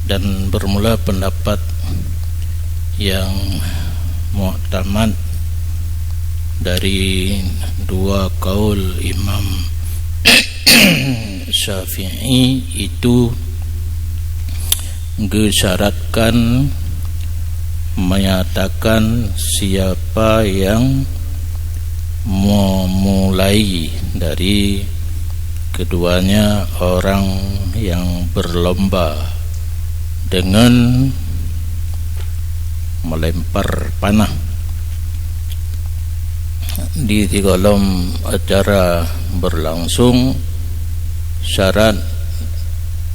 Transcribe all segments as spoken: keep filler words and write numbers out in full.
Dan bermula pendapat yang muktamad dari dua kaul Imam Syafi'i itu gesyaratkan menyatakan siapa yang memulai dari keduanya orang yang berlomba dengan melempar panah. Di sigohlom acara berlangsung, syarat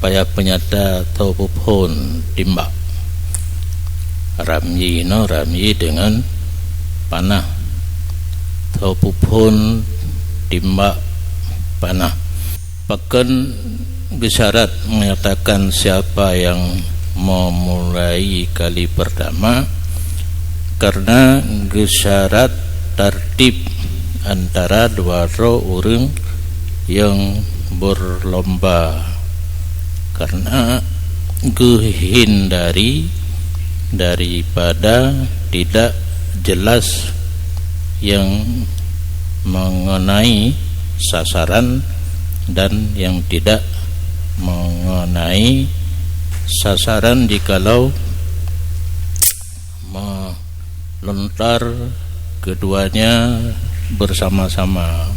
payah peunyata tho peuphon timbak. Ramji no, ramji dengan panah. Tho peuphon timbak panah. Pakon geusyarat menyatakan siapa yang memulai kali pertama? Karena geusyarat tartib antara dua droe ureuëng yang berlomba, karena geuhindari daripada tidak jelas yang mengenai sasaran dan yang tidak mengenai sasaran jikalau melontar keduanya bersama-sama.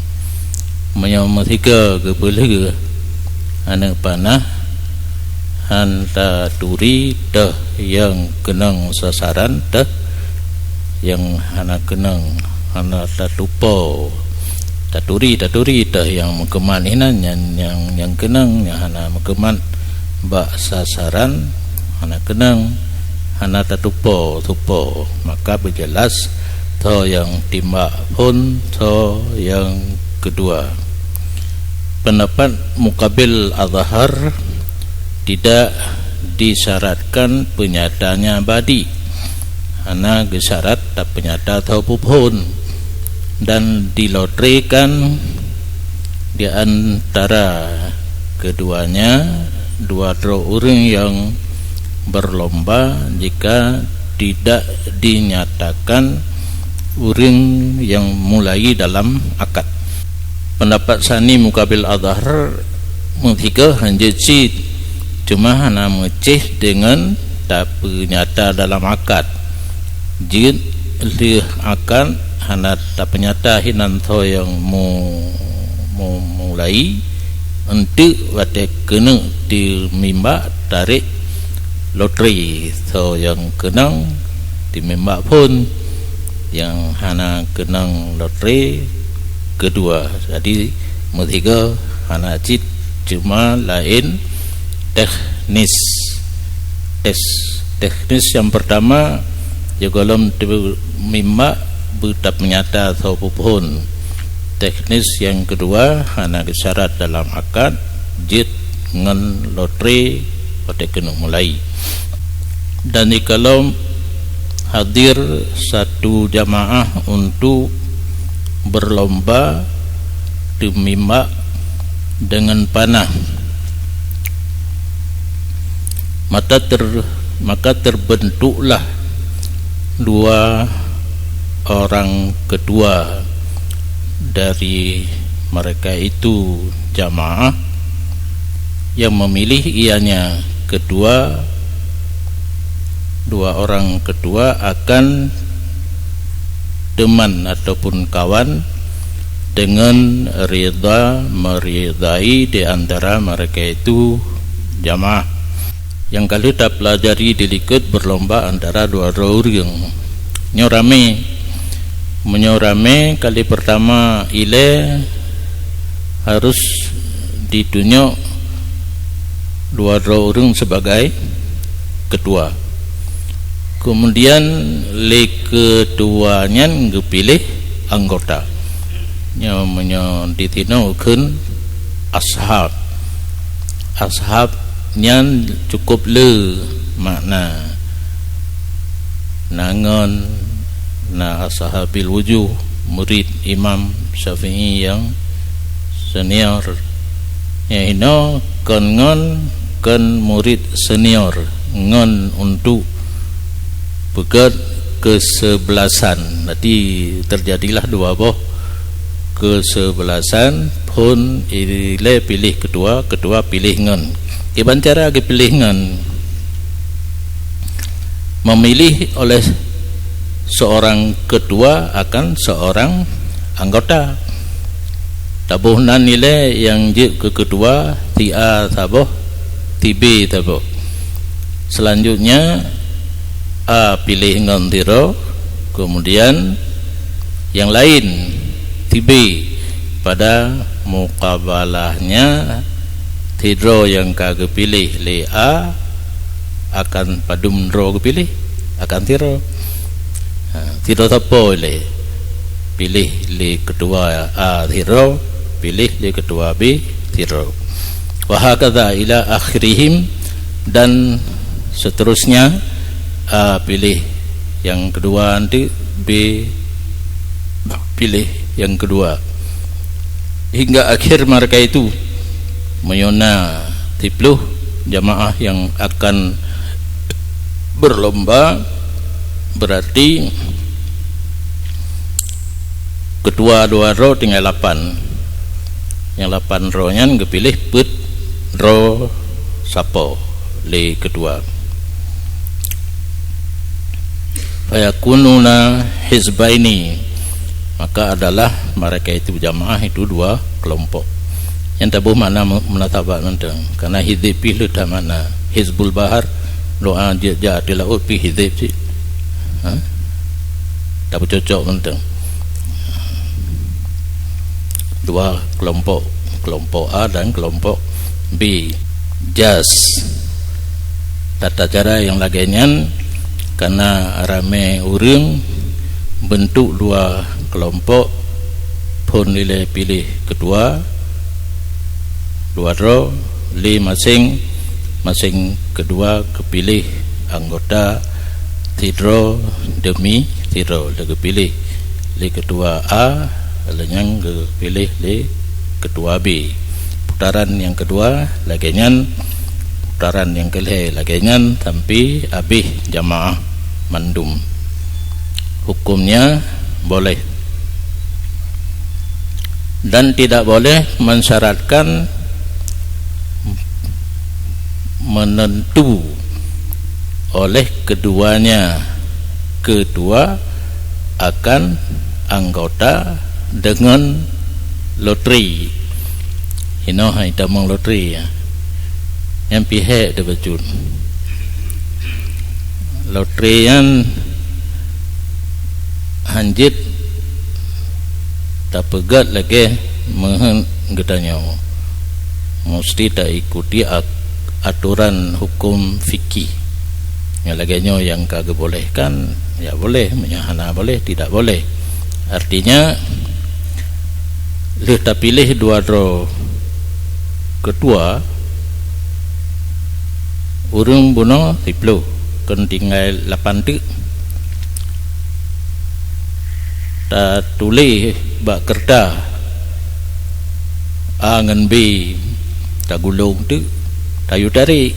Meunyoe meusigoe geupeulheueh aneuëk panah, hana taturi teuh nyang keunong sasaran, teuh nyang hana keunong, hana tatupo. Taturi, taturi teuh nyang meukeumat inan, nyang, nyang, nyang keunong, nyang hana meukeumat bak sasaran, hana keunong, hana tatupo, tupo. Maka beujeulaih tho nyang timbak phon, tho nyang keudua. Pendapat mukabil azhar, tidak disyaratkan peunyatanya badi. Hana geusyarat tapeunyata tho peuphon dan dilotrekan di antara keduanya dua droe ureuëng nyang berlomba jika tidak dinyatakan ureuëng nyang mulai dalam akad. Pendapat sani mukabil azhar, meusigoe hanjeuet cit, cuma hana meucéh deungon tapeunyata dalam akad. Jeuet lheueh akad hana tapeunyata hinan tho nyang mu-, mu-, mulai, eunteuk watée keuneuk teumimbak tarek lotre, tho nyang keunong teumimbak phon, nyang hana keunong lotre keudua. Jadi meusigoe hana cit, cuma laén teknis. Tes-, teknis nyang pertama, sigohlom teumimbak beutapeunyata tho peuphon. Teknis nyang keudua hana geusyarat dalam akad, jeuet ngon lotre watée keuneuk mulai. Dan jikalau hadir satu jamaah untuk berlomba teumimbak dengan panah, mata ter-, maka terbentuklah dua orang ketua dari mereka itu jamaah yang memilih, ianya ketua, dua orang ketua akan teman ataupun kawan dengan rida meridai di antara mereka itu jamaah. Nyang ka lheueh tapelajari di likot berlomba antara dua droe ureuëng. Nyoe ramé. Meunyoe ramé, kali pertama ilée harus ditunyok dua droe ureuëng sebagai ketua. Kemudian lé ketua nyan geupiléh anggota. Nyoe meunyoe di tinoe kheun ashab. Ashab nyan cukup le makna. Na ngon, na ashabil wujuh, murid Imam Syafi'i nyang senior. Nyang inoe kon ngon, kon murid senior. ngon untuk peugét keusebelasan. Jadi, teujadilah dua boh keusebelasan, phon ilée piléh keudua, keudua piléh ngon. Kiban cara geupiléh ngon? Memilih oleh seorang ketua akan seorang anggota. Taboh nan ilée nyang jeuet keu ketua, si A saboh, si B saboh. Selanjutnya, A piléh ngon sidroe, kemudian nyang laén, si B, pada mukabalahnya, sidroe nyang ka geupiléh lé A akan padum droe geupiléh, akan sidroe. Ha, sidroe sapo ilée? Piléh lé ketua A sidroe, piléh lé ketua B sidroe. Wa hakadha ila akhirihim, dan seterusnya, A piléh nyang keudua, nanti B piléh nyang keudua. Hingga akhir mereka itu, meunyoe na siploh jamaah nyang akan berlomba, berarti ketua dua droe tinggai lapan. Nyang lapan droe nyan geupiléh peuet droe sapo lé ketua. Fayakununa hizbaini, maka adalah mereka itu jamaah itu dua kelompok. Nyang taboh makna mu-, munasabah mantong. Karena hizib pih leuta makna. Hizbul bahar, doa jeuet jak di laôt pih hizib cit. Ha? Tapeucocok mantong. Dua kelompok, kelompok A dan kelompok B. Jas. Tata cara nyang lagée nyan, karena ramé ureuëng, bentuk dua kelompok, phon ilée piléh ketua, dua droe, lé maséng, maséng keudua geupiléh anggota sidroe demi sidroe, lé geupiléh lé ketua A, lé nyang geupiléh lé ketua B. Putaran nyang keudua lagée nyan, putaran nyang keulhée lagée nyan, sampai abéh jamaah mandum. Hukumnya boleh dan tidak boleh mensyaratkan, menentu oleh keduanya ketua akan anggota dengan loteri. Inoe hai tamong loteri, ya. Nyang pih hék teuh bacut. Loteri nyan hanjeuet tapeugét lagée meuheuét geutanyoe. Musti taikuti at-, aturan hukum fikih. Nyang lagée nyoe nyang ka geubolehkan, ya boleh. Meunyoe hana boleh, tidak boleh. Artinya, lheueh tapiléh dua droe ketua, ureuëng bunoe siploh, kon tinggai lapan teuk. Tatuléh bak keureuta A ngon B, tagulong teuk, tayue tarek.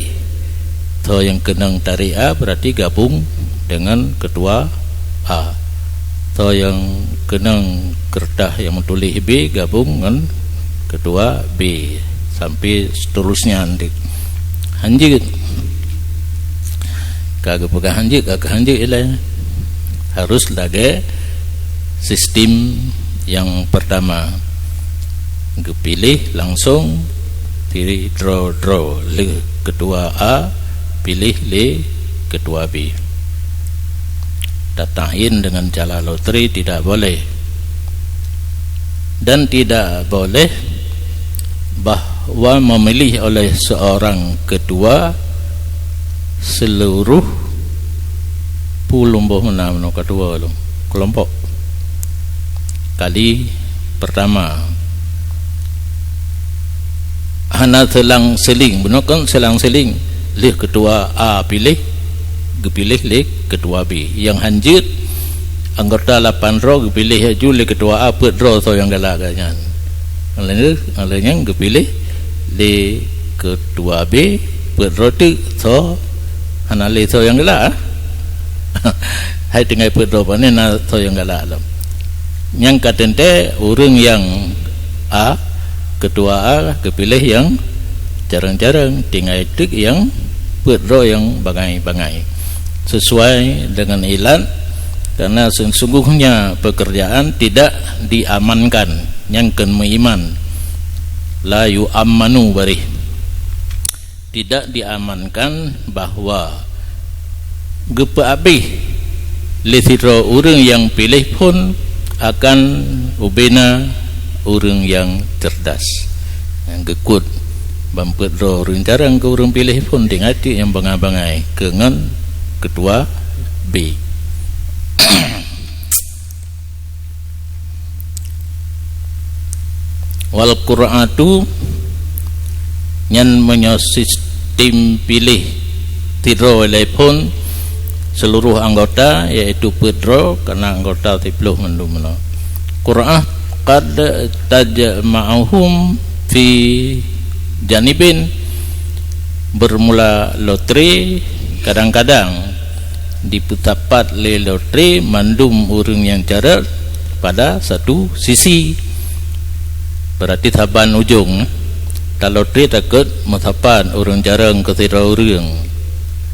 Soe nyang keunong tarek A, berarti gabong dengan ketua A. Soe nyang keunong keureuta nyang meutuléh B, gabong ngon ketua B, sampai seterusnya nanti. Hanjeuet. Ka geupeugah hanjeuet, ka hanjeuet ilée. Harus lagée sistem nyang pertama. Geupiléh langsung sidroe-droe lé ketua A, piléh lé ketua B. Tata'yin dengan cara loteri tidak boleh. Dan tidak boleh bahwa memilih oleh seorang ketua seluruh puluh boh meunan ketua kelompok. Kali pertama, hana selang-seling, bunoe kon selang-seling. Lheueh ketua A piléh, geupiléh lé ketua B. Nyang hanjeuet, anggota lapan droe geupiléh laju lé ketua A peuet droe soe nyang galak geuh nyan. Lheueh, lheueh nyan geupiléh lé ketua B peuet droe teuk soe Hana lé soe nyang galak, eh? Hai tinggai peuet droe pane na soe nyang galak lom. Nyang ka teuntée ureuëng nyang A, keutua A geupiléh nyang careueng-careueng, tinggai teuk nyang peuet droe nyang bangai-bangai. Sesuai dengan ilat, karena sesungguhnya pekerjaan tidak diamankan, nyang kheun meuiman. La yu'ammanu barih. Tidak diamankan bahwa geupeuabéh lé sidroe ureuëng nyang piléh phon akan ubena ureuëng nyang cerdas, nyang geukot ban peuet droe ureuëng careueng keu ureuëng piléh phon, tinggai teuk nyang bangai-bangai keu ngon keutua B. Wal qur'atu, nyan meunyoe sistem piléh sidroe lé phon seluruh anggota, yaitu peuet droe, karena anggota siplôh mandum meunoe. Qur'ah qad tajma'uhum fi janibin, bermula lotre, kadang-kadang dipeusapat lé lotre mandum ureuëng nyang careueng pada satu sisi. Berarti saban ujong, talotre takot meusapat ureuëng careueng keu sidroe ureuëng.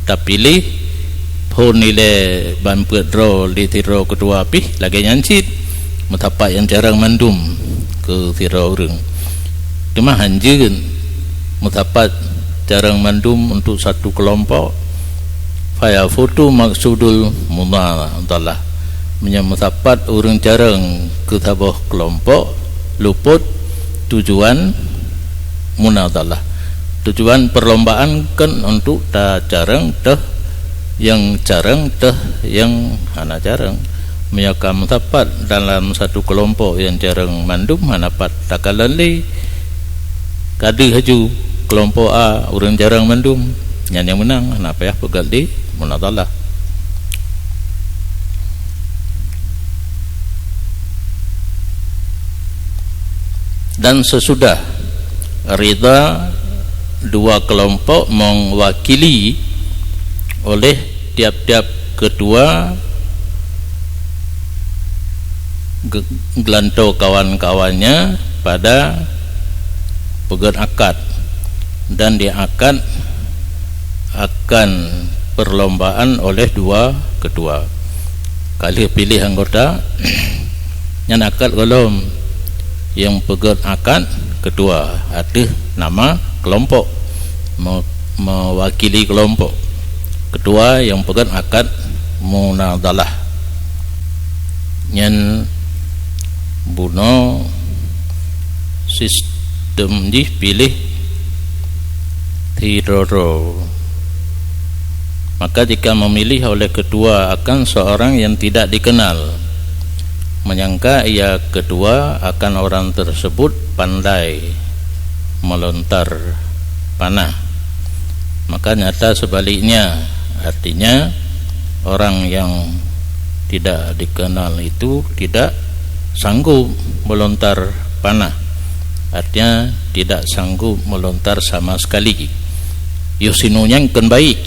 Tapiléh phon ilée ban peuet droe lé sidroe keutua pih lagée nyan cit, meusapat nyang careueng mandum keu sidroe ureuëng. Teuma hanjeuet meusapat careueng mandum untuk satu keulompok, fayafutu maksudul munadalah. Meunyoe meusapat ureuëng careueng keu saboh keulompok, lupot tujuan munadalah. Tujuan perlombaan kan untuk tacareueng teuh nyang careueng teuh nyang hana careueng. Meunyoe ka meusapat dalam satu keulompok nyang careueng mandum, hana pat takalon lé. Ka deuh laju keulompok A ureuëng careueng mandum, nyan nyang meunang, hana payah peugét lé munadalah. Dan sesudah ridha dua kelompok mewakili oleh tiap-tiap ketua ge-, geulantoe kawan-kawannya pada peugét akad, dan diakad akan perlombaan oleh dua ketua. Ka lheueh piléh anggota, nyan akad gohlom, nyang peugét akad ketua ateueh nama kelompok, me-, mewakili kelompok. Ketua nyang peugét akad munadalah. Nyan bunoe sistem jih piléh sidroe-droe. Maka jika memilih oleh ketua akan seorang yang tidak dikenal, menyangka ia ketua akan orang tersebut pandai melontar panah, maka nyata sebaliknya, artinya orang yang tidak dikenal itu tidak sanggup melontar panah, artinya tidak sanggup melontar sama sekali. Yoh sinoe nyan kon baik,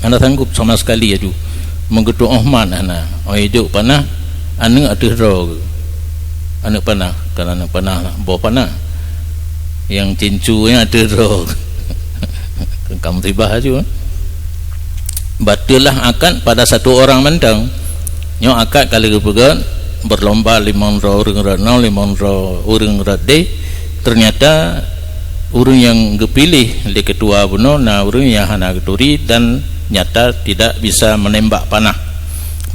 hana sanggup sama sekali laju. Meugeutôh mat hana, oh ijok panah, aneuëk ateueh droe. Aneuëk panah, kon aneuëk panah lah, boh panah. Nyang cincu nyan ateueh droe. Ka musibah laju, eh. Bateullah akad pada satu orang mantong. Nyoe akad ka lheueh geupeugét, berlomba limong droe ureuëng rot nol, limong droe ureuëng rot deh. Ternyata ureuëng nyang geupiléh lé ketua bunoe na ureuëng nyang hana geuturi dan nyata tidak bisa menembak panah.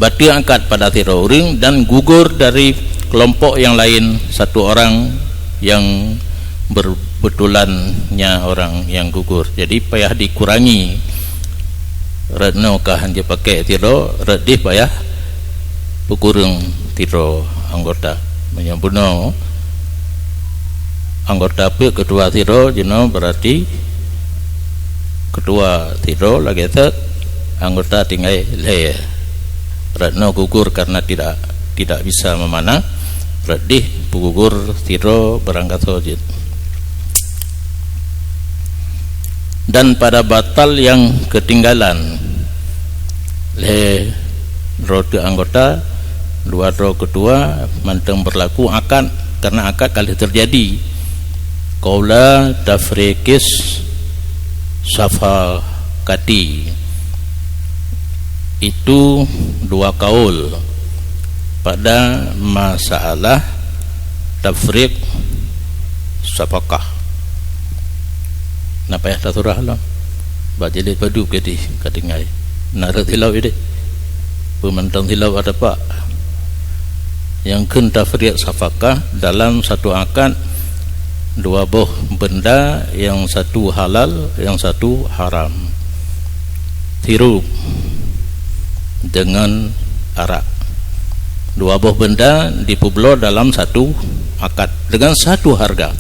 Bateue akad pada sidroe ureuëng dan gugur dari kelompok yang lain satu orang yang berbetulan nya orang yang gugur. Jadi payah dikurangi. Rot nyoe ka han jipakai sidroe, rot deh payah peukureueng sidroe anggota. Meunyoe bunoe anggota peuet ketua sidroe, jinoe berarti ketua sidroe lagée that, anggota tinggai lhée. Rot nyoe gugur karena tidak, tidak bisa memanah, rot deh peugugur sidroe barangkasoe jeuet. Dan pada batal yang ketinggalan lé droe teuk anggota, dua droe keudua, mantong berlaku akad, karena akad ka lheueh terjadi. Qaula tafriqis safaqati, itu dua kaul pada masalah tafriq safaqah. Na payah tasurah lom. Bak jilid padub keudeh ka tinggai. Na rot silop ideh. Peumantong silop ada pak. Nyang kheun tafriq safaqah dalam satu akad dua boh benda, yang satu halal, yang satu haram. Sirup dengan arak. Dua boh benda dipeubloe dalam satu akad dengan satu harga.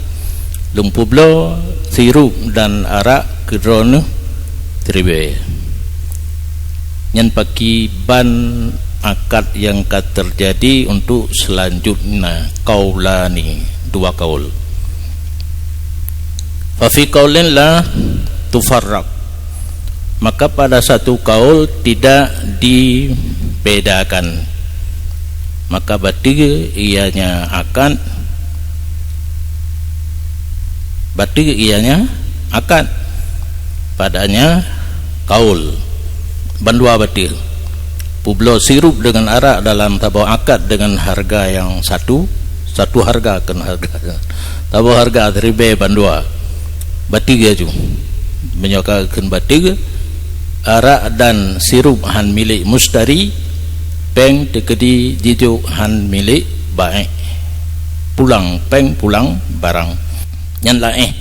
Lôn peubloe sirup dan arak keu droeneuh siribèe. Nyan pakriban akad nyang ka teujadi untuk seulanjutnya, qaulani, dua kaul. Fa fi qaulin la tufarraq, maka pada satu kaul tidak dibedakan, maka bateue ianya akad, bateue ianya akad padanya kaul, bandua bateue. Peubloe sirup dengan arak dalam saboh akad dengan harga yang satu, satu harga kheun harga, saboh harga siribèe bandua. Bateue laju. Meunyoe ka kheun bateue, arak dan sirup han milék mustari, péng teukeudi jijok han milék baék. Pulang péng, pulang barang. Nyan laén.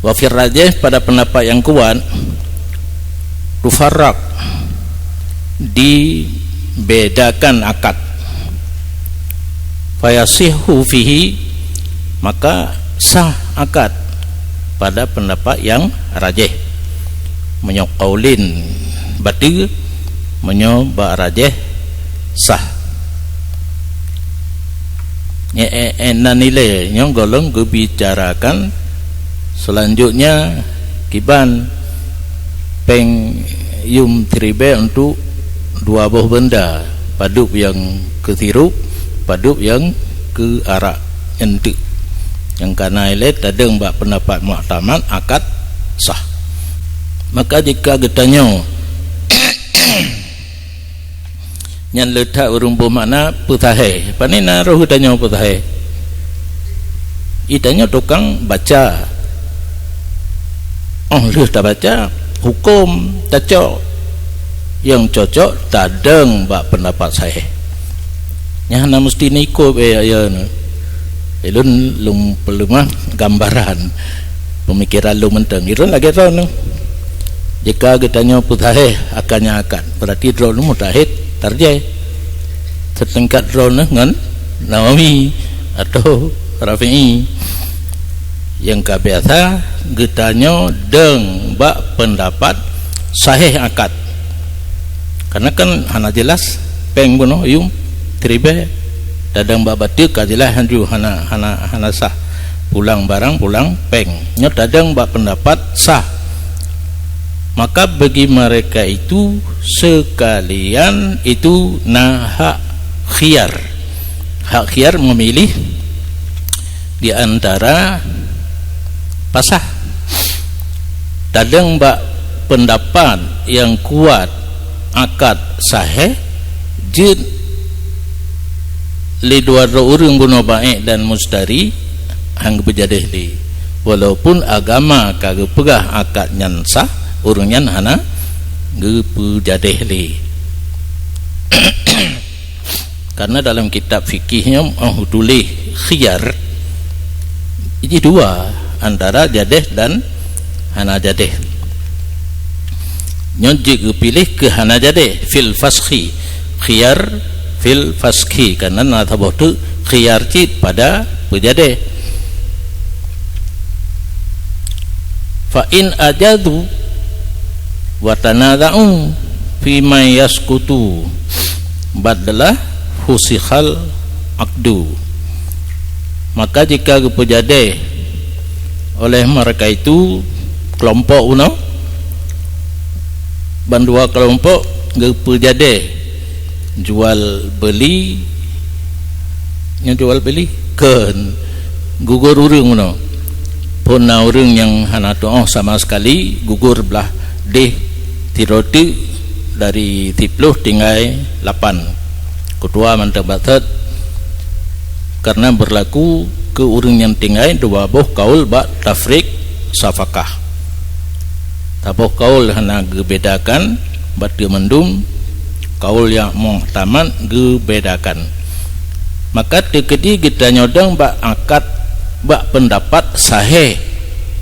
Wa fir rajih, pada pendapat yang kuat, tufarraq, dibedakan akad. Fayasihhu fihi, maka sah akad pada pendapat yang rajih. Meunyoe qaulin bateue, meunyoe bak rajih sah. Nyan, eh, eh, na nilai nyang gohlom geubicarakan selanjutnya kiban péng yum siribèe untuk dua boh benda, padub nyang keu sirup, padub nyang keu arak nyan teuk. Nyang kana ilée tadong bak pendapat muktamad akad sah. Maka jika geutanyoe Nyan le that ureuëng boh makna peusahé. Pane na roh geutanyoe peusahé? Geutanyoe tukang baca. Óh lheueh tabaca, huköm tacok. Nyang cocok tadong bak peundapat sahé. Nyan hana meusti neuikot, eh, ya, ya, na. Ulôn lôn peuleumah gambaran peumikiran lôn mantong. Ulôn lagée droeneuh. Jika geutanyoe peusahé akan nyang akad, berarti droeneuh mujtahid tarjih. Seutingkat droeneuh ngon Nawawi atau Rafi'i. Nyang ka biasa geutanyoe dong bak peundapat sahé akad. Karena kan hana jelas péng bunoe yum siribée, tadong bak bateue ka jelas laju hana, hana, hana sah. Pulang barang, pulang péng. Nyoe tadong bak peundapat sah. Maka bagi mereka itu sekalian itu na hak khiyar. Hak khiyar memilih di antara pasah. Tadong bak peundapat nyang kuat akad sahé jeuet lé dua droe ureuëng bunoe baék dan mustari han geupeujadéh lé. Walaupun agama ka geupeugah akad nyan sah, ureuëng nyan hana geupeujadéh lé. Karena dalam kitab fikih nyoe, oh, tuléh khiyar, jih dua, antara jadéh dan hana jadéh. Nyoe jeuet geupiléh keu hana jadéh, fil faskhi, khiyar fil faskhi, karena na saboh teuk khiyar cit pada peujadéh. Fa in ajadu wa tanaza'u fi ma yasqutu ba'dalah fusikhal aqdu. Maka jika geupeujadéh oleh mereka itu, Keulompok bunoe, bandua keulompok geupeujadeh jual beuli, nyoe jual beuli, kheun, gugur ureuëng bunoe. Phon na ureuëng nyang hana tuoh sama sekali, gugur blah deh sidroe teuk dari siploh tinggai lapan. Keudua mantong bak thot, karena berlaku keu ureuëng nyang tinggai dua boh kaul bak tafriq safakah. Saboh kaul hana geubedakan, bak teuk mandum kaul nyang muhtamad geubedakan. Maka teukeudi geutanyoe dong bak akad, bak peundapat sahih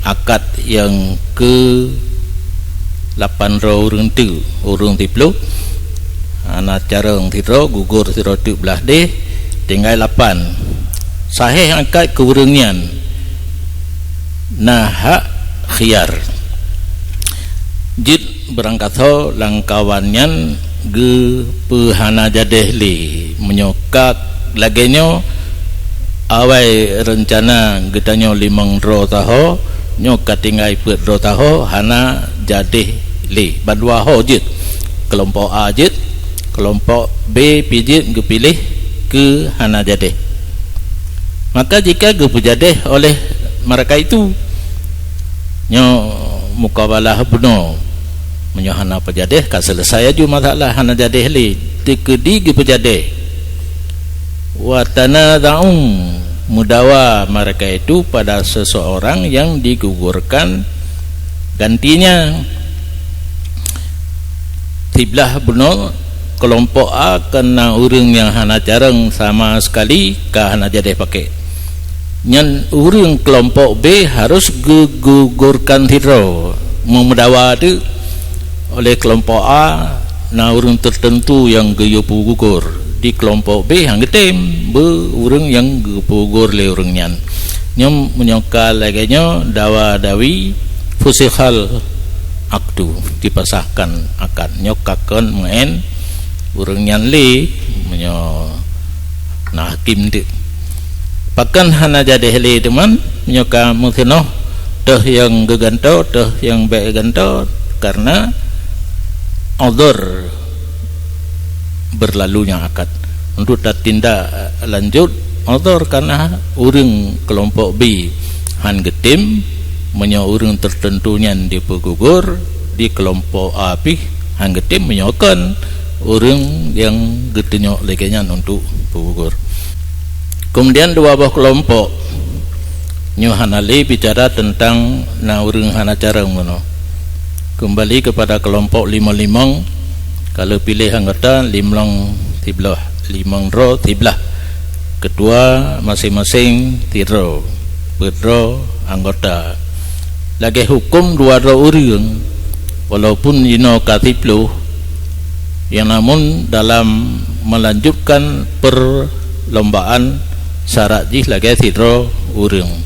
akad nyang keu lapan droe ureuëng teuk, ureuëng siploh, hana carông sidroe, gugur sidroe teuk blah deh, tinggai lapan. Sahih akad keu ureuëng nyan na hak khiyar. Jeuet beurangkasoe lam kawan nyan geupeuhana jadeh lé. Meunyoe ka lagée nyoe, awai reuncana geutanyoe limong droe saho, nyoe ka tinggai peuet droe saho, hana jadeh lé. Bandua ho jeuet. Keulompok A jeuet, keulompok B pih jeuet geupiléh keu hana jadeh. Maka jika geupeujadeh oleh mereka itu, nyoe mukabalah bunoe. Meunyoe hana peujadeh, ka seuleusai aju masalah, hana jadeh lé, teukeudi geupeujadeh. Wa tanaza'u, meudawa mereka itu pada seseorang yang digugurkan gantinya. Siblah bunoe, keulompok A keu na ureuëng nyang hana carông sama sekali, ka hana jadeh pakék. Nyan ureuëng keulompok B harus geugugurkan sidroe, meumeudawa teuk. Oleh keulompok A na ureuëng teuteuntu nyang geuyue peugugur, di keulompok B han geutem beu ureuëng nyang geupeugugur lé ureuëng nyan. Nyoe meunyoe ka lagée nyoe dawa-dawi, fusikhal aqdu, dipasahkan akad. Nyoe ka kon meu'en ureuëng nyan lé, meunyoe na hakim teuk. Pakon hana jadeh lé teuma, meunyoe ka meukeunong teuh nyang geugantoe, teuh nyang bék geugantoe, karena uzur berlalunya akad. Untuk tatindak lanjut, uzur karena ureuëng keulompok B han geutem, meunyoe ureuëng teuteuntu nyan dipeugugur, di keulompok A pih han geutem, meunyoe kon ureuëng nyang geutunyok lagée nyan untuk peugugur. Kemudian dua boh keulompok, nyoe hana lé bicara teuntang na ureuëng hana carông bunoe. Keumbali keupada keulompok limong-limong, ka lheueh piléh anggota limong siblah, limong droe siblah. Ketua maséng-maséng sidroe, peuet droe anggota. Lagée huköm dua droe ureuëng, walaupun jinoe ka siploh, nyang namun dalam melanjutkan perlombaan syarat jih lagée sidroe ureuëng.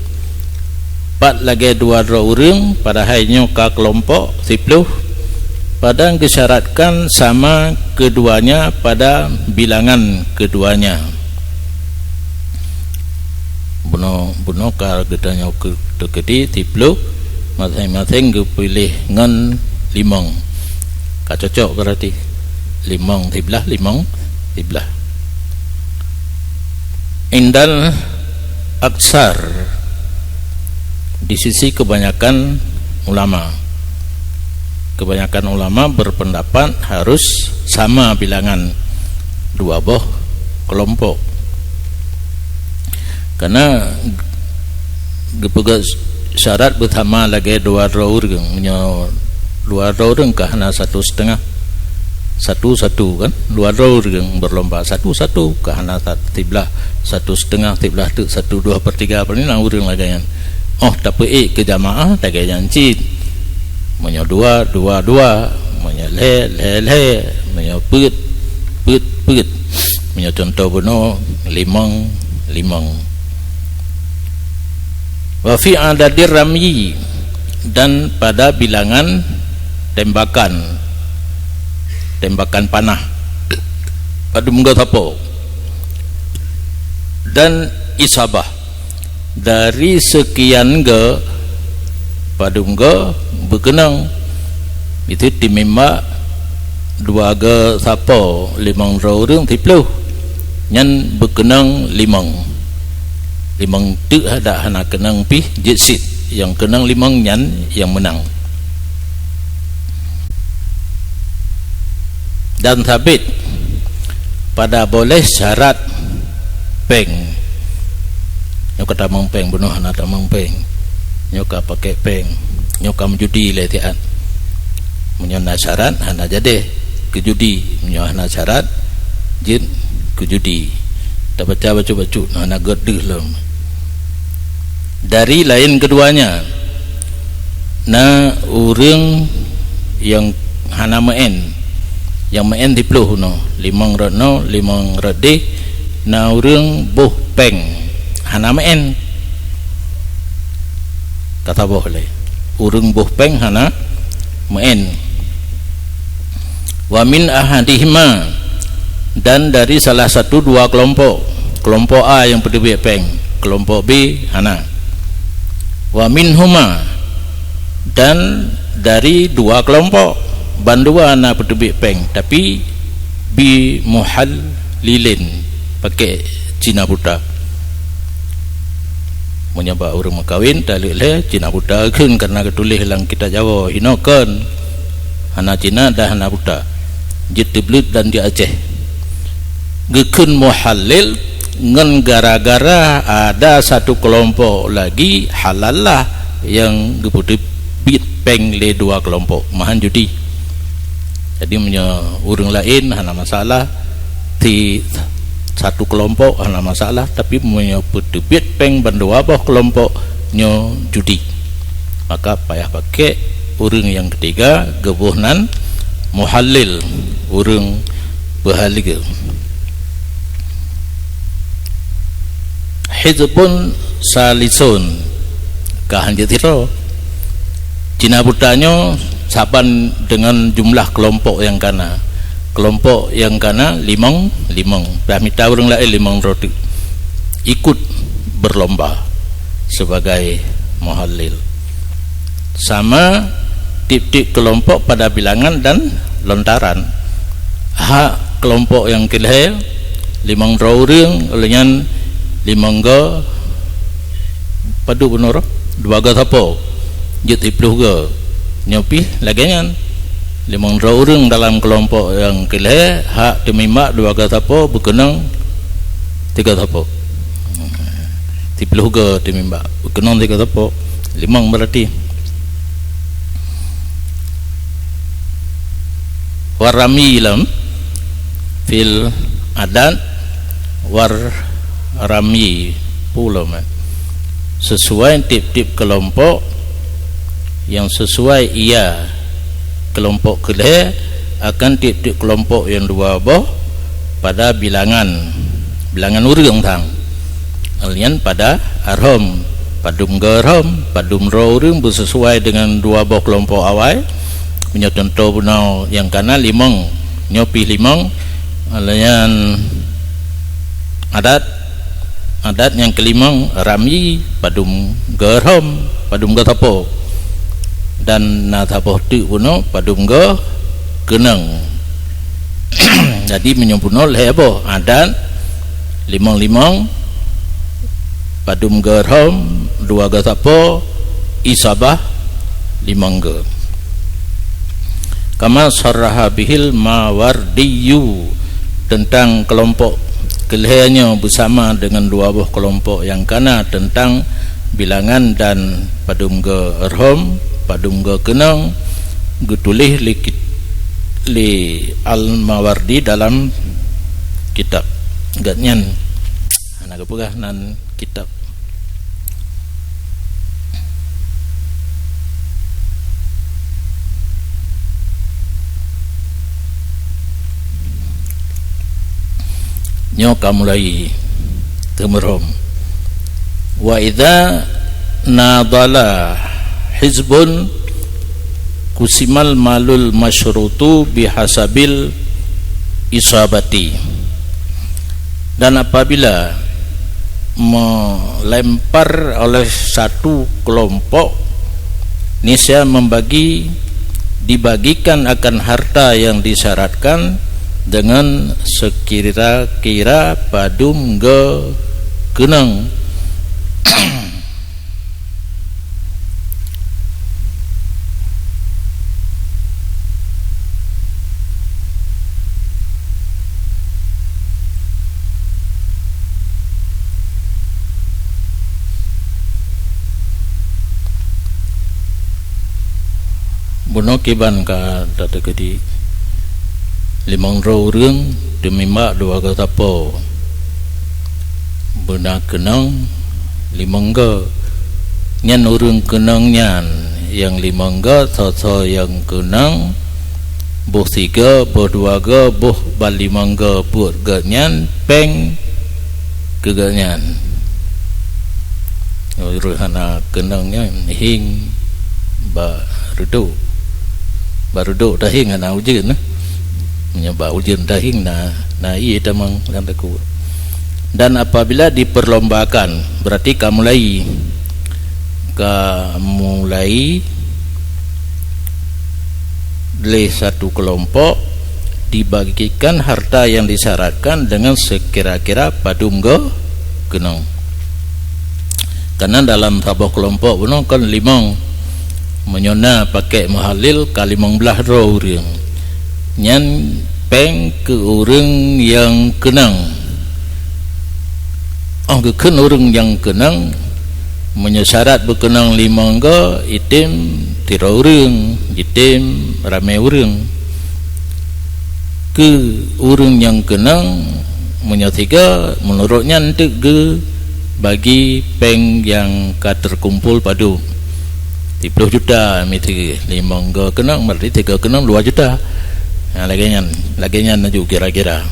Pat lagée dua droe ureuëng, padahai nyoe ka keulompok siploh, padahai geusyaratkan sama keduanya pada bilangan keduanya. Bunoe, bunoe ka geutanyoe keu-, teukeudi siploh, maséng-maséng geupiléh ngon limong. Ka cocok berarti. Limong siblah, limong siblah. Indal aksar, di sisi kebanyakan ulama. Kebanyakan ulama berpendapat harus sama bilangan dua boh kelompok. Karena geupeugah syarat beusama lagée dua droe ureuëng. Meunyoe dua droe ureuëng ka hana satu setengah, satu-satu kan, dua droe ureuëng berlomba, satu-satu ka hana sat-, siblah, satu setengah, siblah teuk, satu dua per tiga, apa ni, na ureuëng lagée nyan. Oh, tapeuék keu jamaah lagée nyan cit. Meunyoe dua, dua, dua. Meunyoe lhée, lhée, lhée. Meunyoe peuet, peuet, peuet. Meunyoe cuntoh bunoe, limong, limong. Wa fi adadir ramyi, dan pada bilangan tembakan, tembakan panah. Padum go sapo. Dan isabah. Dari sekian go padum goe beukeunong. Itu timimba dua goe sapo limong droe ureuëng siploh, nyan beukeunong limong. Limong teuk hadak hana keunong pih jeuet sit, nyang keunong limong nyan nyang meunang. Dan sabit pada boleh syarat péng. Nyoe ka tamong péng, bunoe hana tamong péng. Nyoe ka pakai péng. Nyoe ka meujudi lé siat. Meunyoe na syarat, hana jadi keujudi. Meunyoe hana syarat, jeuet keujudi. Tabaca bacut-bacut, hana gét deuh lom. Dari lain keduanya, na ureuëng nyang hana meu'én, nyang meu'én siploh unoe, limong rot noe, limong rot deh, na ureuëng boh péng hana meu'én. Ka saboh lé, ureuëng boh péng hana meu'én. Wa min ahadihima, dan dari salah satu dua kelompok. Kelompok A nyang peuteubiet péng, kelompok B hana. Wa minhuma, dan dari dua kelompok, bandua na peuteubiet péng, tapi bi muhallilin, pakai Cina buta. Meunyoe bak ureuëng meukawen, taleuek lé Cina buta kheun, karena geutuléh lam kitab Jawa, hinoe kon. Hana Cina dan hana buta. Jeuet teubleuet dan jeuet Aceh. Geukheun muhallil ngon gara-gara ada satu kelompok lagi halal lah nyang geupeuteubiet péng lé dua kelompok, meuhan judi. Jadi, meunyoe ureuëng laén hana masalah, di satu kelompok hana masalah, tapi meunyoe peuteubiet péng bandua boh kelompok, nyoe judi. Maka payah pakai ureuëng nyang ketiga, geuboh nan muhallil, ureuëng peuhaleue. Hizbun salisun, ka hanjeuet sidroe. Cina buta nyoe saban dengan jumlah kelompok nyang kana. Kelompok nyang kana limong, limong. Dah mita ureuëng laén limong droe teuk. Ikut berlomba sebagai muhallil. Sama tiep-tiep kelompok pada bilangan dan lontaran. Hak kelompok nyang keulhèe, limong droe ureuëng, lheueh nyan limong goe, padub bunoe, dua goe sapo, jeuet siploh goe. Nyoe pih lagèe nyan. Limong droe ureuëng dalam kelompok nyang keulhèe, hak teumimba dua goe sapo, beukeunong tiga sapo. Siploh goe teumimba, beukeunong tiga sapo. Limong berarti. Warami lam fil adat war rami pulo, eh. Sesuai tiep-tiep kelompok, nyang sesuai ia kelompok keulhèe akan tiep-tiep kelompok nyang dua boh pada bilangan, bilangan ureuëng sang. Lheueh nyan pada arhom, padum goe arhom, padum droe ureuëng beusesuai dengan dua boh kelompok awai. Meunyoe contoh bunoe nyang kana limong, nyoe pih limong, lheueh nyan adat, adat nyang keulimong rami, padum goe arhom, padum goe sapo. Dan na saboh teuk bunoe padum goe keunong. Jadi meunyoe bunoe lhèe boh, adat limong-limong, padum goe arhom, dua goe sapo, isabah limong goe. Kama sarraha bihil Mawardiyu, tentang kelompok keulhèe nyoe beusama dengan dua boh kelompok nyang kana tentang bilangan dan padum goe arhom, padum goe keunong, geutuléh lé kit-, lé Al-Mawardi dalam kitab geuhnyan. Hana geupeugah nan kitab. Nyoe ka mulai teumeurhom. Wa idza nadala hizbun kusimal malul masyrutu bihasabil isabati. Dan apabila melempar oleh satu kelompok Niscaya membagi, dibagikan akan harta yang disyaratkan dengan sekira-kira padum geukeunong. Bunoe kiban ka tateukeudi, limong droe ureuëng teumimba dua geuh sapo. Beuna keunong limong geuh. Nyan ureuëng keunong nyan nyang limong geuh, soe-soe nyang keunong, boh sigoe, boh dua geuh, boh ban limong geuh buet geuh nyan péng keu geuh nyan. Ureuëng hana keunong nyan hieng bak reudok. Bak reudok tahieng hana ujeuen, eh. Meunyoe bak ujeuen tahieng na, na ié tamong lam takue. Dan apabila diperlombakan, berarti ka mulai, ka mulai lé satu kelompok dibagikan harta yang disyaratkan dengan sekira-kira padum geukeunong. Karena dalam saboh kelompok bunoe kan limong. Meunyoe na pakék meuhalil ka limong blaih droe ureuëng. Nyan péng keu ureuëng nyang keunong. Óh geukheun ureuëng nyang keunong, meunyoe syarat beukeunong limong geuh, item sidroe ureuëng, jitem ramé ureuëng. Keu ureuëng nyang keunong, meunyoe sigoe, meunurot nyan teuk geubagi péng nyang ka teukumpol padum. Siplôh juta miseue, limong geuh keunong, berarti sigoe keunong dua juta. Nah, lagée nyan, lagée nyan laju kira-kira.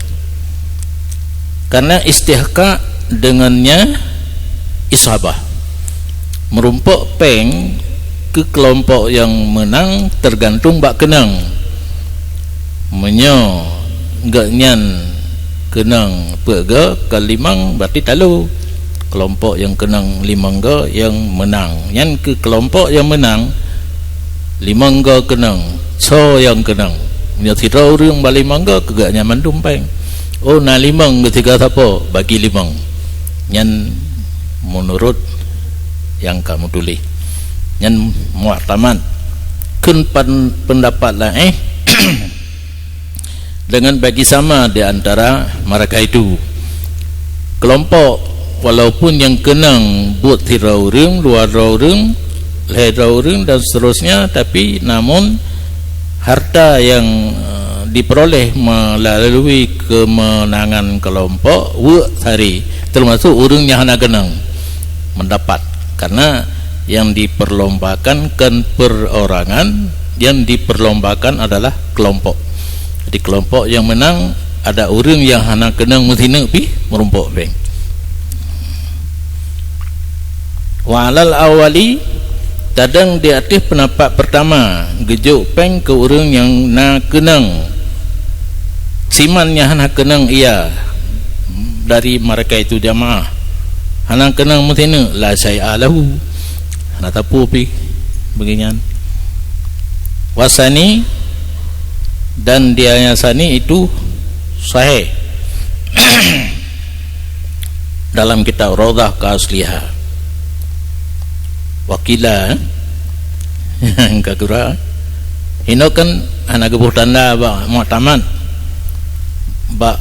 Karena istihqaq dengannya isabah. Meurumpok péng keu kelompok nyang meunang teugantung bak keunong. Meunyoe geuhnyan keunong peuet geuh, kon limong, berarti talo. Kelompok nyang keunong limong geuh nyang meunang. Nyan keu kelompok nyang meunang, limong geuh keunong, soe nyang keunong. Meunyoe sidroe ureuëng ba limong geuh, keu geuhnyan mandum péng. Oh, na limong, keu sigoe sapo, bagi limong. Nyan meunurot nyang ka meutuléh. Nyan mu'tamad. Kheun pan-, peundapat laén, dengan bagi sama di antara mereka itu. Kelompok, walaupun nyang keunong buet sidroe ureuëng, dua droe ureuëng, lhée droe ureuëng dan seterusnya, tapi namun harta yang, eh, diperoleh melalui kemenangan kelompok weuek sari, termasuk ureuëng nyang hana keunong mendapat. Karena yang diperlombakan kan perorangan, yang diperlombakan adalah kelompok. Jadi, kelompok yang menang ada ureuëng nyang hana keunong meusineuk pih meurumpok péng. Wa alal awali, tadong di ateueh peundapat peurtama, geujok péng keu ureuëng nyang na keunong. Siman nyang hana keunong ia dari mereka itu jamaah. Hana keunong meusineuk, la syai'a lahu. Hana sapeue pih bagi nyan. Wasani, dan dia yang sani itu sahih. Dalam kitab Raudhah ka asliha. Wakila, ka gura. Hino kan hana geuboh tanda bak mu'tamad. Bak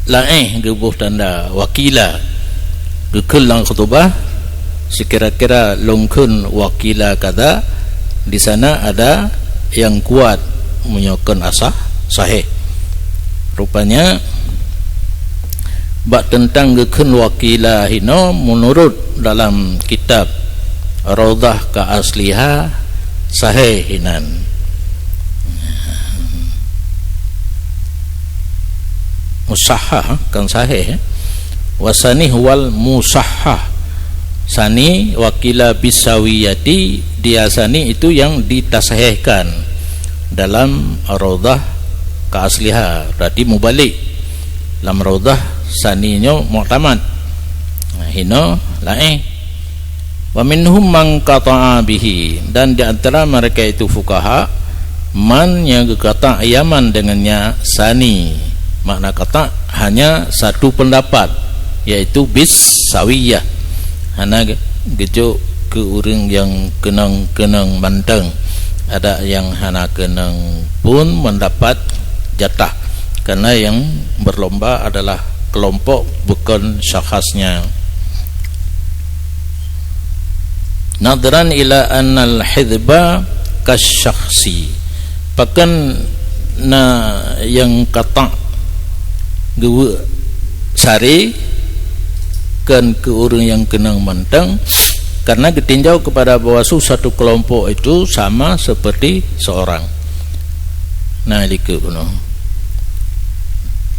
laén geuboh tanda wakila. Geukheun lam khutubah, sekira-kira lôn kheun wakila kada, di sana ada yang kuat meunyoe kon asah, sahih. Rupanya, bak teuntang geukheun wakila hino, meunurot dalam kitab Raudhah ka asliha, sahih hinan. Musahhah, kan sahih, eh? Wasani huwal musahhah. Sani wakila bisawiyati, dia sani itu yang ditasahihkan dalam Raudhah ka asliha, berarti mubalik. Lam Raudhah sani nyoe mu'tamad. Nah, hino laén. Wa minhum man qata'a bihi, dan di antara mereka itu fuqaha, man nyang geukata' ia man deungon nya sani. Makna qata' hanya satu pendapat, yaitu bis sawiyah. Hana ge-, geujok keu ureuëng nyang keunong-keunong mantong. Ada nyang hana keunong pun mendapat jatah, karena yang berlomba adalah kelompok, bukan syakhsnya. Nadharan ila annal hizba kasyakhsi. Pakon na nyang qata' geuweuek sari kon keu ureuëng nyang keunong mantong, karena geutinjau kepada bahwa su satu kelompok itu sama seperti seorang. Nah, likot bunoe.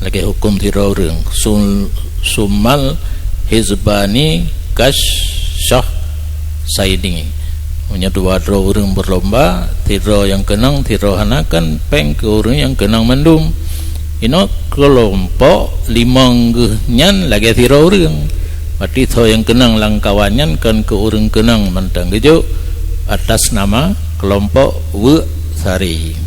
Lagée huköm sidroe ureuëng. Sul-, summal hizbani kasyakhsaini. Meunyoe dua droe ureuëng berlomba, sidroe nyang keunong, sidroe hana, kan péng keu ureuëng nyang keunong mandum. Inoe kelompok limong geuh nyan lagée sidroe ureuëng. Berarti soe nyang keunong lam kawan nyan kon keu ureuëng keunong mantong geujok atas nama kelompok weuek sari.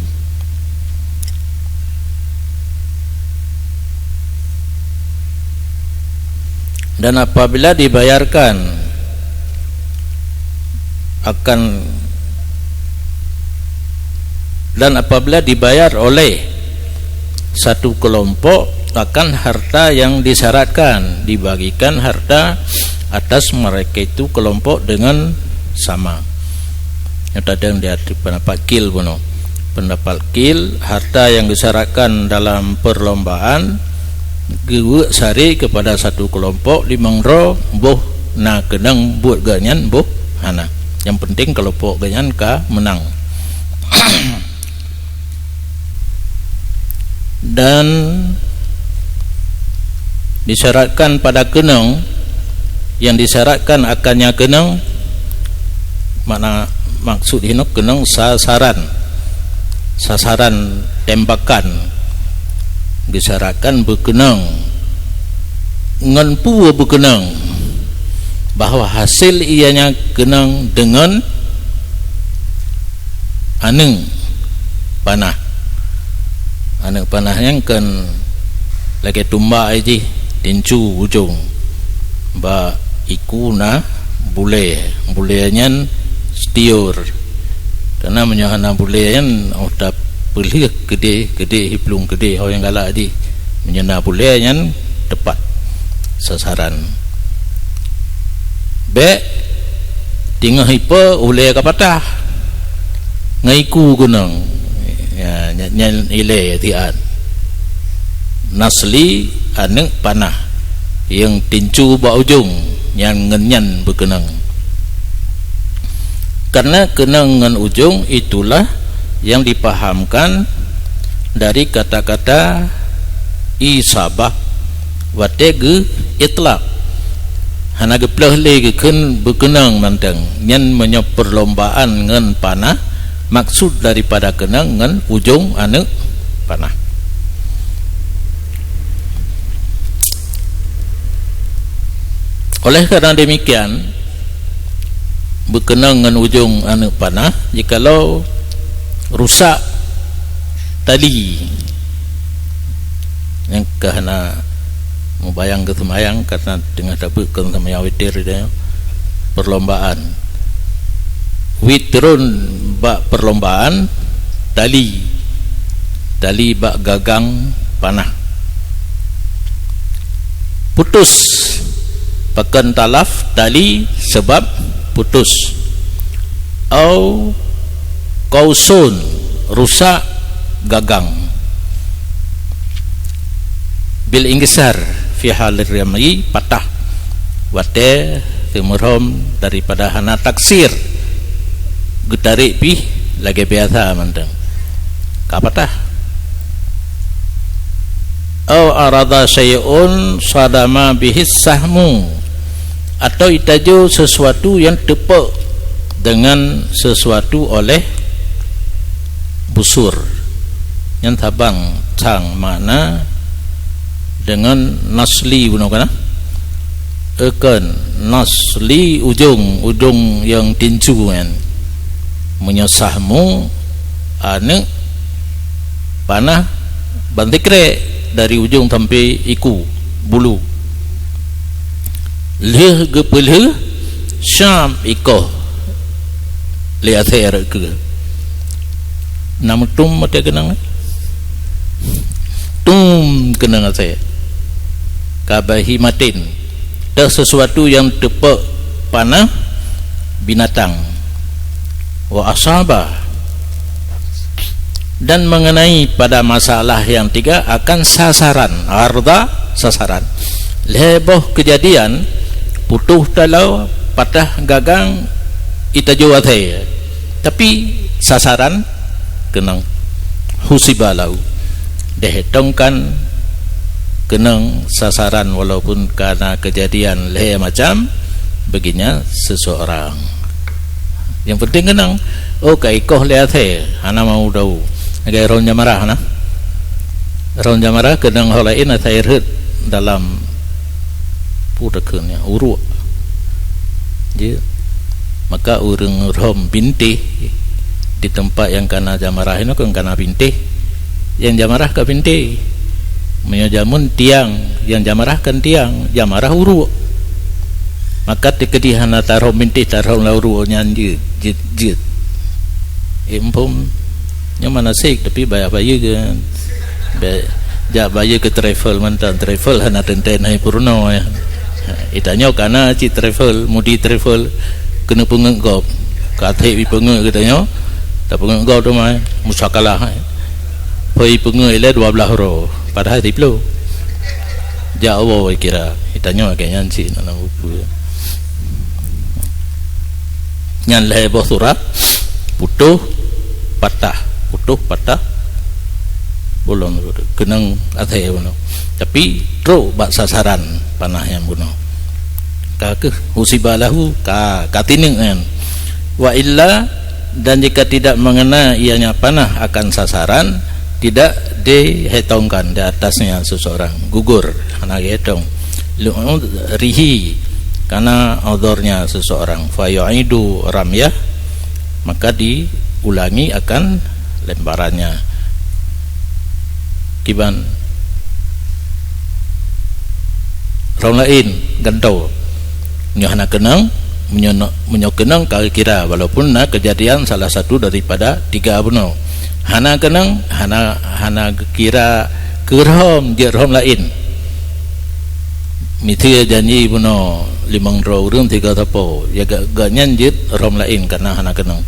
Dan apabila dibayarkan akan, dan apabila dibayar oleh satu kelompok akan harta yang disyaratkan, dibagikan harta atas mereka itu kelompok dengan sama. Nyata dan di hati pendapat kil bunoe. Pendapat kil, harta yang disyaratkan dalam perlombaan geuweuek sari kepada satu kelompok limong droe, boh na keunong buet geuh nyan, boh hana. Yang penting kelompok geuh nyan ka menang. Dan disyaratkan pada keunong, yang disyaratkan akannya keunong, makna maksud hinoe keunong sasaran, sasaran tembakan, disyaratkan beukeunong. Ngon peue beukeunong? Bahwa hasil ianya keunong deungon aneuëk panah. Aneuëk panah nyan kon lagée tumbak jih, tincu ujong. Bak iku na bulée, bulée nyan setiur. Karena meunyoe hana bulée nyan, oh, tapeulheueh keudeh, keudeh, iplueng keudeh, oh, nyang galak jih. Meunyoe na bulée nyan tepat sasaran. Bék teungoh ipe ulée ka patah. Ngon iku keunong. Ya, nya-, nyan ilée tiat. Nasli aneuëk panah. Nyang tincu bak ujong, nyan ngon nyan beukeunong. Karena keunong ngon ujong itulah yang dipahamkan dari kata-kata isabah watée geu-itlaq. Hana geuplôh lé geukheun beukeunong mantong. Nyan meunyoe perlombaan ngon panah, maksud daripada keunong ngon ujong aneuëk panah. Oleh karena demikian, beukeunong ngon ujong aneuëk panah, jikalau rusak tali, nyang ka hana mubayang keu seumayang, karena teungoh tabeuet keu seumayang witir, perlombaan. Witrun bak perlombaan, tali. Tali bak gagang panah. Putus. Pakon talaf tali sebab putus. Au kausun, rusak gagang. Bil ingisar fi halir rami, patah watée teumeurhom daripada hana taksir, geutarek pih lagée biasa mantong. Ka patah. Au arada syai'un sadama bihis sahmu, atau itaju sesuatu yang teupok dengan sesuatu oleh busur. Nyan tabang cang makna dengan nasli bunoe kana. Eukon nas li ujong, ujong nyang tincu nyan. Meunyoe sahmu, aneuk panah ban sikrek dari ujong sampai iku, bulu. Lheueh geupeulheueh, syam ikoh lé asèe rot keue. Na meutum watèe keunong? Tum keunong asèe. Ka bahimatin, teuh sesuatu nyang teupok panah binatang. Wa asaba. Dan mengenai pada masalah yang tiga akan sasaran, arda, sasaran. Lhèe boh keujadian, putôh taloe, patah gagang, itajo asèe. Tapi sasaran keunong, husiba lahu, dihitongkan keunong sasaran walaupun kana keujadian lhèe macam, bagi nyan seseorang. Nyang penting keunong, oh, ka ikoh lé asèe, hana mau dau. Lagèe rhom jamarah na. Rhom jamarah keunong ho laén asai rhot dalam, peue takheun nyan, uruek. Jeuet. Maka ureueng rhom bintéh di teumpat nyang kana jamarah inoe kon kana bintéh. Nyang jamarah ka bintéh. Meunyoe jameun tiang, nyang jamarah kan tiang, jamarah uruek. Maka teukeudi hana tarhom bintéh, tarhom lam uruek nyan jeuet, jeuet, jeuet. Eh, muphom. Nyoe manasik, tapi bayeue-bayeue kan. Be-, jak bayeue keu travel mantong, travel hana teuntèe hai peurunoe, ya. Itanyoe kana cit travel, mudi travel, keuneuk peungeut gob. Ka trép ipeungeut geutanyoe, tapeungeut gob teuma, musakalah, ya. Phon ipeungeut ilèe dua blaih uroe, padahai siplôh. Jak woe kira, itanyoe lagèe nyan cit, na, na buku, ya. Nyan lhèe boh surat, putôh, patah, putôh, patah, bolong, keunong asèe bunoe. Tapi trok bak sasaran panah nyang bunoe. Ka keuh husiba lahu, ka, ka tineuk nyan. Wa illa, dan jika tidak mengena ianya panah akan sasaran, tidak dihitongkan di atasnya seseorang. Gugur, hana geuhitong. Li'udhrihi, karena udhurnya seseorang. Fa yu'idu ramyah, maka diulangi akan lemparannya. Kiban rhom laén gantoe. Meunyoe hana keunong, meunyoe, meunyoe keunong ka kira, walaupun na keujadian salah satu daripada tiga bunoe. Hana keunong, hana, hana geukira keu rhom, jeuet rhom laén. Miseue janji bunoe limong droe ureueng tiga sapo, ya ga-, gobnyan jeuet rhom laén karena hana keunong.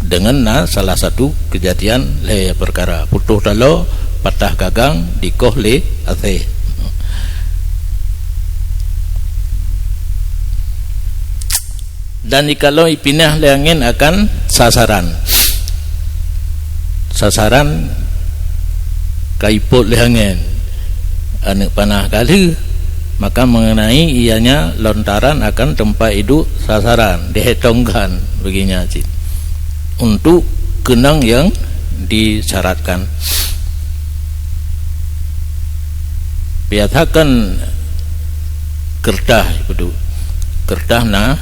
Deungon na salah satu keujadian lhèe peukara, putôh taloe, patah gagang, dikoh lé asèe. Dan jikalau ipinah lé angén akan sasaran. Sasaran ka ipot lé angén, aneuk panah ka lheueh, maka mengenai ianya lontaran akan teumpat iduek sasaran, dihitongkan bagi nyan cit untuk keunong nyang disyaratkan. Biasakan keureutah, ipeudeuh. Keureutah na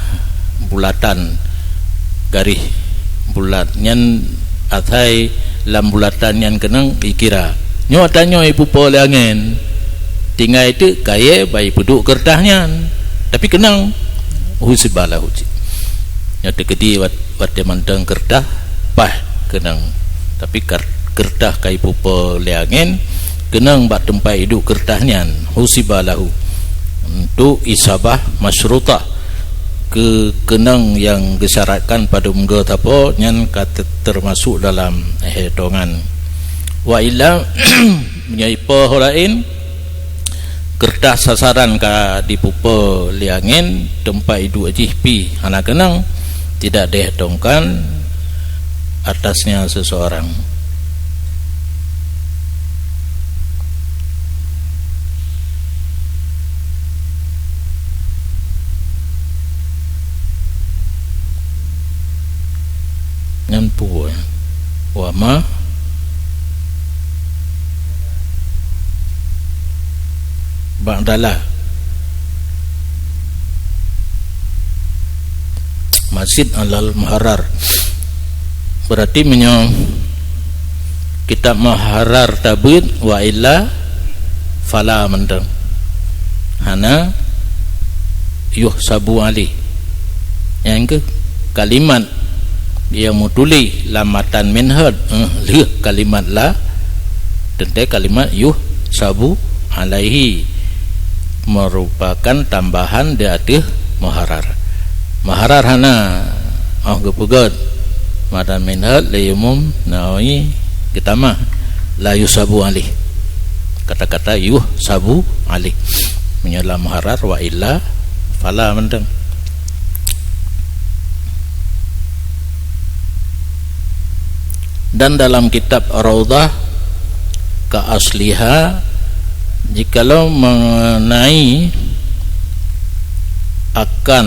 bulatan, garéh bulat. Nyan asai lam bulatan nyan keunong ikira. Nyoe tanyoe ipupo lé angén, tinggai teuk kayèe bak ipeuduek keureutah nyan. Tapi keunong, husiba lahu cit. Nyoe teukeudi wat-, watèe mantong keureutah, paih keunong. Tapi kar-, keureutah ka ipupo lé angén, keunong bak teumpat iduek keureutah nyan, husiba lahu. Untuk isabah masyrutah, keu keunong nyang geusyaratkan padum goe sapo nyan ka te-, teumasok dalam hitongan. Wa illa, meunyoe ipo ho laén, keureutah sasaran ka dipupo lé angén, teumpat iduek jih pih hana keunong, tidak dihitongkan atasnya seseorang. Nyan peue? Wa ma ba'dalah. Zid alal muharrar. Berarti meunyoe kitab muharrar tabeuet, wa illa fala mantong. Hana yuhsabu alaih. Nyang keuh kalimat nyang meutuléh lam matan Minhaj, eh, lheueh kalimat la, teuntée kalimat yuhsabu alaihi merupakan tambahan di ateueh muharrar. Muharrar hana, oh, geupeugét matan Minhaj lé Imam Nawawi geutamah la yuhsabu alaih. Kata-kata yuhsabu alaih. Meunyoe lam muharrar, wa illa fala mantong. Dan dalam kitab Raudhah ka asliha, jikalau mengenai akan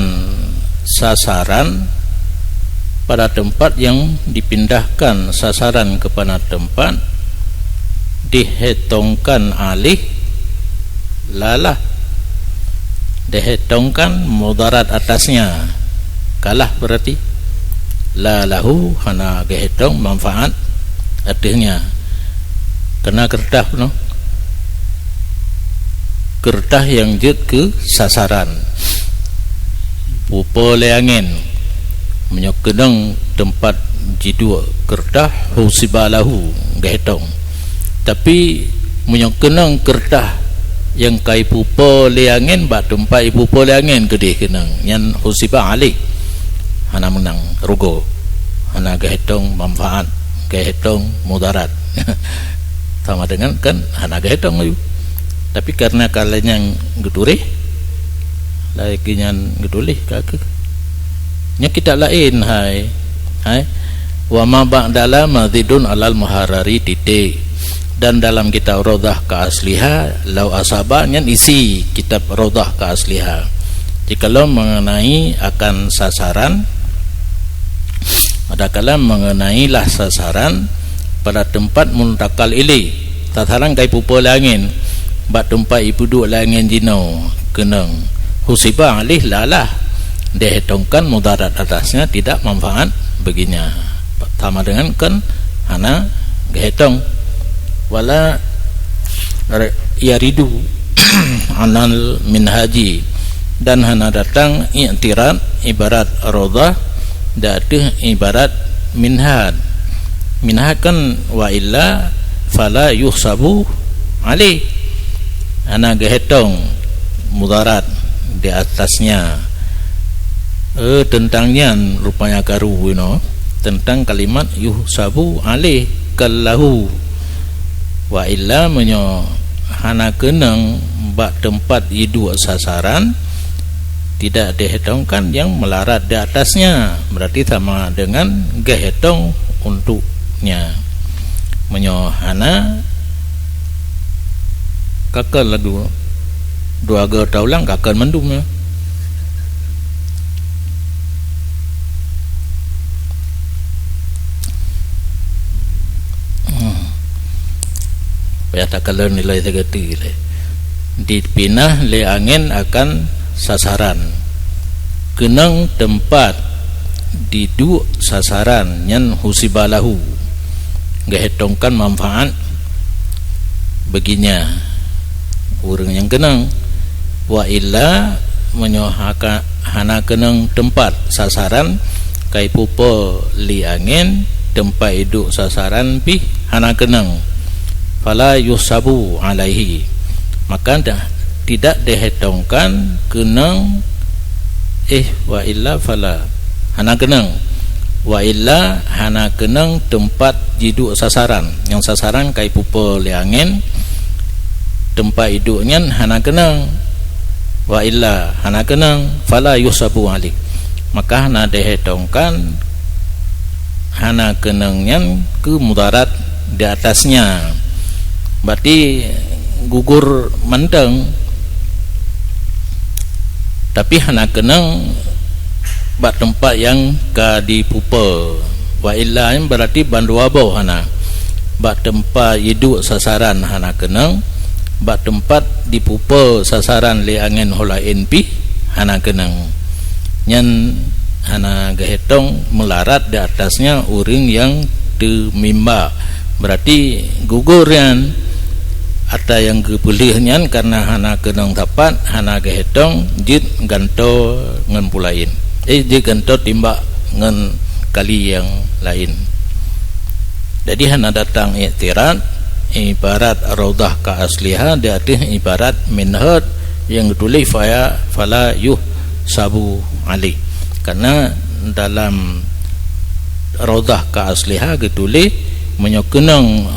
sasaran pada tempat yang dipindahkan sasaran kepada tempat, dihitungkan alaih la lah, dihitungkan mudarat atasnya, kalah berarti. La lahu, hana geuhitong manfaat ateuehnya. Keureuna keureutah peunoh, keureutah nyang jeuet keu sasaran, pupo lé angén. Meunyoe keunong teumpat jiduek keureutah, husiba lahu, geuhitong. Tapi meunyoe keunong keureutah nyang ka ipupo lé angén, bak teumpat ipupo lé angén keudeh keunong, nyan husiba alaih, hana meunang, rugoe, hana geuhitong manfaat, geuhitong mudarat. Sama dengan kan hana geuhitong laju. Tapi karena ka lheueh nyan geutuléh, lagée nyan geutuléh ka keuh. Nyoe kitab laén hai, hai. Wa ma ba'da la mazidun alal muharrari titik. Dan dalam kitab Raudhah ka asliha, lau asaba, nyan isi kitab Raudhah ka asliha. Jikalau mengenai akan sasaran, adakala mengenai lah sasaran pada tempat muntakal ilaih, sasaran ka ipupo lé angén, bak teumpat ipeuduek lé angén jinoe keunong, husiba alaih la lah, dihitongkan mudarat atasnya, tidak manfaat baginya. Sama dengan kan hana geuhitong. Wala yaridu anal minhaji, dan hana datang i'tirad ibarat Raudhah di ateueh ibarat Minhaj. Minhaj kan wa illa fala yuhsabu alaih, hana geuhitong mudarat di atasnya. Eh, teuntang nyan rupanya karu inoe, teuntang kalimat yuhsabu alaih kallahu. Wa illa, meunyoe hana keunong bak teumpat iduek sasaran, tidak dihitongkan nyang meularat di atasnya, berarti sama dengan geuhitong untuknya. Meunyoe hana, kakon laju dua goe taulang, kakon mandum nyoe. Hmm. Payah takalon nilai sigeuteu lé. Dipinah lé angén akan sasaran. Keunong teumpat diduek sasaran nyan husiba lahu, geuhitongkan manfaat baginya ureuëng nyang keunong. Wa illa, meunyoe haka-, hana keunong teumpat sasaran, ka ipupo lé angén, teumpat iduek sasaran pih hana keunong, fala yuhsabu alaihi, maka dah, tidak dihitongkan keunong, eh, wa illa fala, hana keunong. Wa illa, hana keunong teumpat jiduek sasaran. Nyang sasaran ka ipupo lé angén, teumpat iduek nyan hana keunong. Wa illa, hana keunong, fala yuhsabu alaih, maka hana dihitongkan hana keunong nyan keu mudarat di atasnya. Berarti gugur mantong, tapi hana keunong bak teumpat nyang ka dipupo. Wa illa nyan berarti bandua boh hana. Bak teumpat iduek sasaran hana keunong, bak teumpat dipupo sasaran lé angén ho laén pih hana keunong. Nyan hana geuhitong meularat di atasnya ureuëng nyang teumimba. Berarti gugur nyan, ata nyang geupeulheueh nyan karena hana keunong tapat, hana geuhitong, jeuet gantoe ngon peue laén. Eh, jeuet gantoe timbak ngon kali nyang laén. Jadi hana datang iktirad, ibarat raudhah ka asliha di ateueh ibarat minhaj nyang geutuléh faya, fala yuhsabu alaih. Karena dalam raudhah ka asliha geutuléh, meunyoe keunong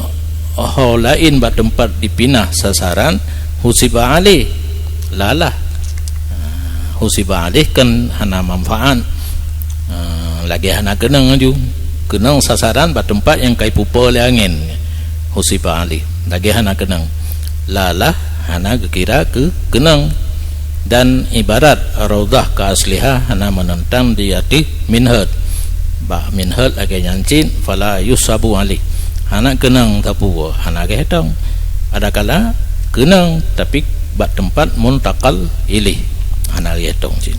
ho laén bak teumpat dipinah sasaran, husiba alaih, lalah. Husiba alaih kan hana manfaat. Ah, lagée hana keunong laju. Keunong sasaran bak teumpat nyang ka ipupo lé angén. Husiba alaih. Lagée hana keunong. Lalah hana geukira keu keunong. Dan ibarat raudhah ka asliha hana meunontang di ateueh minhaj. Bak minhaj lagée nyan cit, fala yuhsabu alaih. Hana keunong sapeue, hana geuhitong. Adakala keunong, tapi bak teumpat muntakal ilaih, hana geuhitong cit.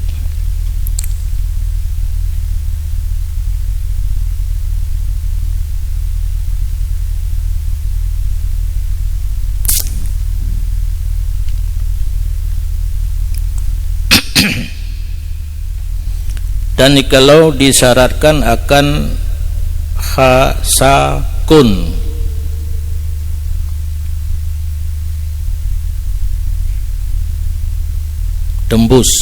Dan jikalau disyaratkan akan ha, sa, kun, teumbus,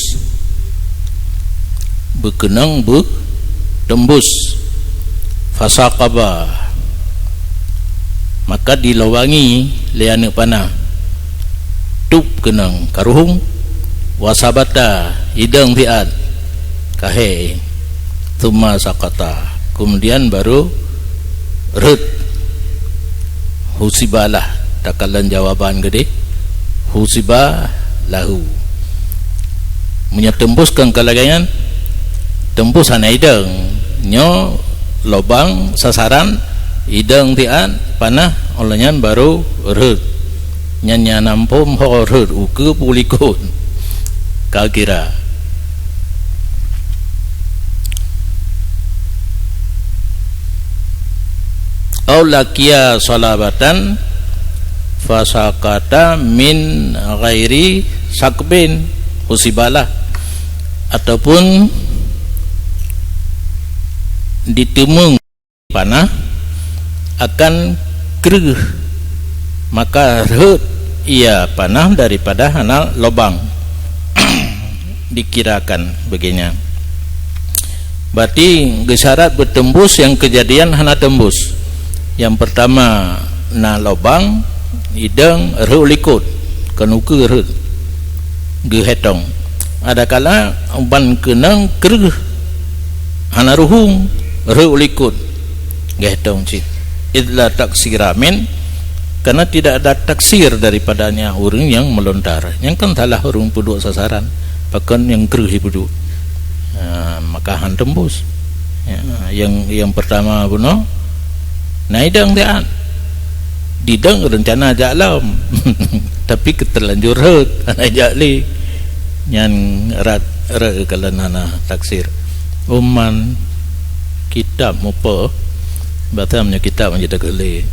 beukeunong, beu, teumbus, fasaqaba, maka dilobangi lé aneuëk panah, tôb keunong, karuhong, wasabata, idong siat, kahé, tsumma saqata, kemudian baru rhot. Husibalah, takalon jawaban geudeh, husiba lahu. Meunyoe teumbus kon ka lagée nyan, teumbus hana idong. Nyoe lobang sasaran, idong siat, panah, óh lheueh nyan baru rhot. Nyan nyang na phom ho rhot, ukeue peulikot. Ka kira. Au laqiya salabatan fasaqata min ghairi saqbin, husibalah, ataupun diteumeung panah akan kreueh, maka rhot ia panah daripada hana lobang. Dikirakan begini. Berarti geusyarat beuteumbus nyang keujadian hana teumbus. Nyang peurtama na lobang, idong, rhot likot, kon ukeue rhot, geuhitong. Adakala ban keunong kreueh, hana ruhueng, rhot likot, geuhitong cit. Idh la taksira min, karena tidak ada taksir daripadanya ureuëng nyang meulontar. Nyang kan salah ureuëng peuduek sasaran, pakon nyang kreueh peuduek. Ha, maka han teumbus. Ya, nyang, nyang peurtama bunoe, na idong siat. Didong rencana jak lom. Tapi keu teulanjur rhot, hana jak lé. Nyan rhot, rhot kalon hana taksir. Uman kitab mupe, bahasa meunyoe kitab meunyoe teukeulé.